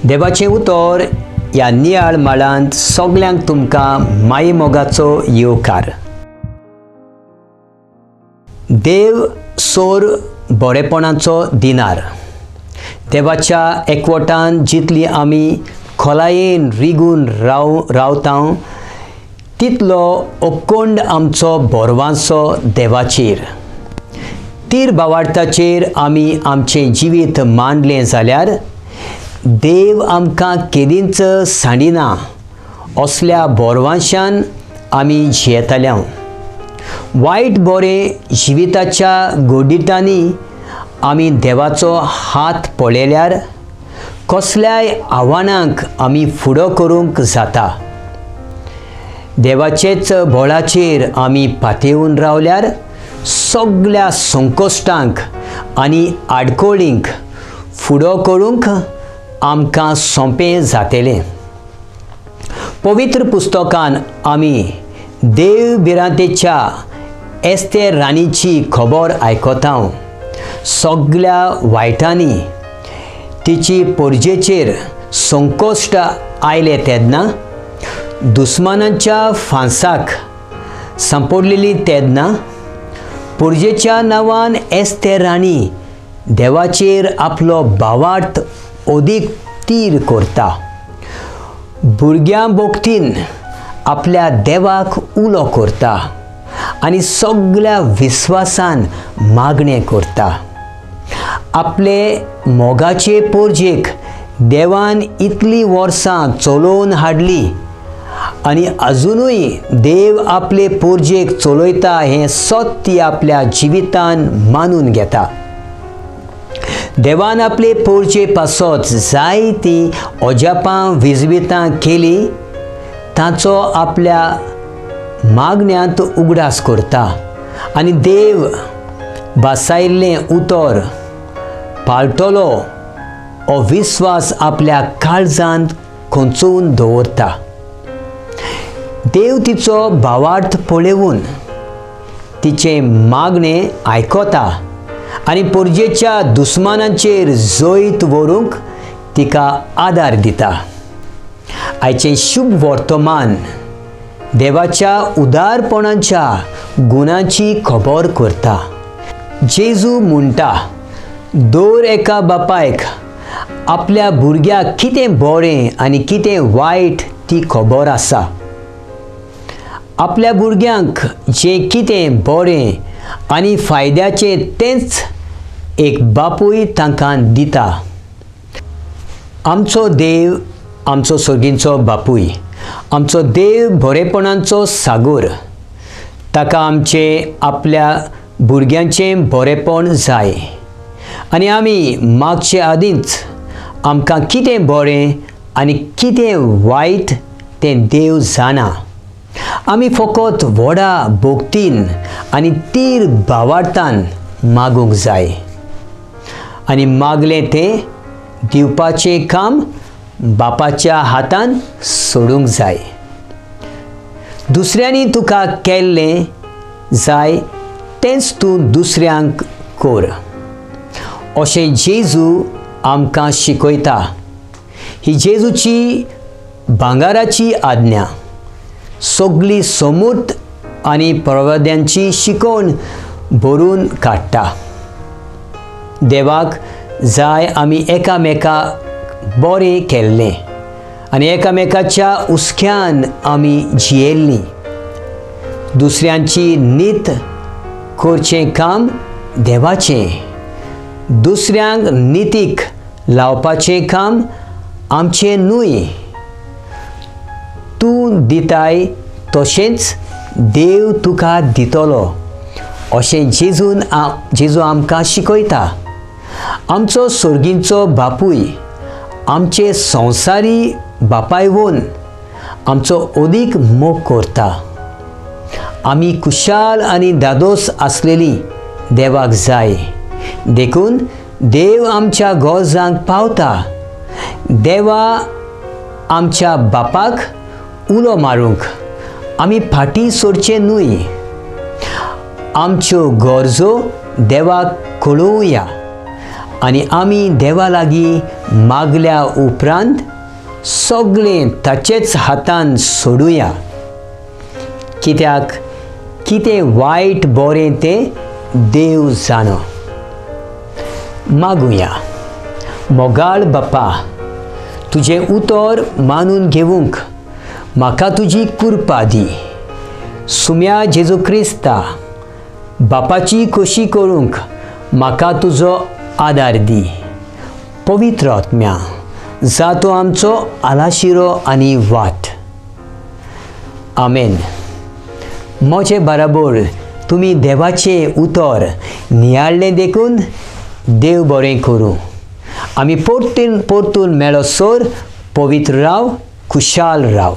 देवाचें उतर ह्या नियाळ माळांत सगल्यांक तुमकां मायेमोगाचो येवकार. देव सोर बरेपणाचो दिनार. देवाच्या एकवटान जितली आमी खोलायेन रिगून रावता तितलो अकोंड आमचो बोरवांचो देवाचेर. तीर बावार्थाचेर आमी आमचें जिवीत मांडलें जाल्यार देव आमकां केदींच सांडिना असल्या बोरवांशान आमी जियेतले. वायट बरें जिविताच्या गोडिटांनी आमी देवाचो हात पळयल्यार कसल्याय आव्हानांक आमी फुडो करूंक जाता. देवाचेच बोळाचेर आमी पातेवन रावल्यार सगल्या संकश्टांक आनी आडकोळींक फुडो करूंक आमकां सोंपें जातलें. पवित्र पुस्तकान आमी देव भिरांतेच्या एस्तेर राणीची खबर आयकता. सगल्या वायटांनी तिची पोरजेचेर संकश्ट आयले तेन्ना, दुस्मानांच्या फांसाक सांपडलेली तेन्ना पोरजेच्या नांवान एस्तेर राणी देवाचेर आपलो भावार्थ अदीक तीर करता. भुरग्यां भोगतीन आपल्या देवाक उलो करता आनी सगल्या विस्वासान मागणें करता. आपले मोगाचे पोरजेक देवान इतलीं वर्सां चलोवन हाडली आनी अजुनूय देव आपले पोरजेक चलयता हें सत ती आपल्या जिवितान मानून घेता. देवान आपले पोरजे पासत जायतीं अजापां विजवितां केली ताचो आपल्या मागण्यांत उगडास करता आनी देव भासायिल्लें उतर पाळटलो हो विस्वास आपल्या काळजांत खोंचोवन दवरता. देव तिचो भावार्थ पळोवन तिचें मागणें आयकता आनी पोरजेच्या दुस्मानांचेर जैत व्हरूंक तिका आदार दिता. आयचें शुभ वर्तमान देवाच्या उदारपणाच्या गुणांची खबर करता. जेजू म्हणटा, दर एका बापायक आपल्या भुरग्याक कितें बरें आनी कितें वायट ती खबर आसा. आपल्या भुरग्यांक जें कितें बरें आनी फायद्याचें तेंच एक बापूय तांकां दिता. आमचो देव आमचो सर्गींचो बापूय, आमचो देव बरेपणाचो सागोर. ताका आमचें आपल्या भुरग्यांचें बरेपण जाय आनी आमी मागचे आदींच आमकां कितें बरें आनी कितें वायट तें देव जाणा. आमी फकत व्हडा भोगतीन आनी तीर भावार्थान मागूंक जाय आनी मागलें तें दिवपाचें काम बापाच्या हातान सोडूंक जाय. दुसऱ्यांनी तुका केल्लें जाय तेंच तूं दुसऱ्यांक कर अशें जेजू आमकां शिकयता. ही जेजूची भांगराची आज्ञा सगली समूर्त आनी प्रवाद्यांची शिकवण भरून काडटा. देवाक जाय आमी एकामेका बरें केल्लें आनी एकामेकाच्या हुस्क्यान आमी जियेल्लीं. दुसऱ्यांची नीत करचें काम देवाचें, दुसऱ्यांक नितीक लावपाचें काम आमचें न्हय. तूं दिताय तशेंच देव तुका दितलो अशें जेजू आमकां शिकयता. आमचो सर्गींचो बापूय आमचे संवसारी बापायवून आमचो अदीक मोग करता. आमी खुशाल आनी दादोस आसलेली देवाक जाय, देखून देव आमच्या गरजांक पावता. देवा आमच्या बापाक उलो मारूंक आमी फाटीं सोडचें न्हय. आमच्यो गरजो देवाक कळोवया. आनी आमी देवा लागीं मागल्या उपरांत सगळें ताचेच हातान सोडुया. कित्याक कितें वायट बरें तें देव जाणो. मागुया. मोगाळ बापा, तुजें उतर मानून घेवंक म्हाका तुजी कृपा दी. सुम्या जेजू क्रिस्ता, बापाची खोशी करूंक म्हाका तुजो आदार दी. पवित्र आत्म्या, जा तूं आमचो आलाशिरो आनी वाट. आमेन. म्हजे बराबर तुमी देवाचें उतर नियाळ्ळें देखून देव बरें करूं. आमी परतून परतून मेळसर पवित्र राव, खुशाल राव.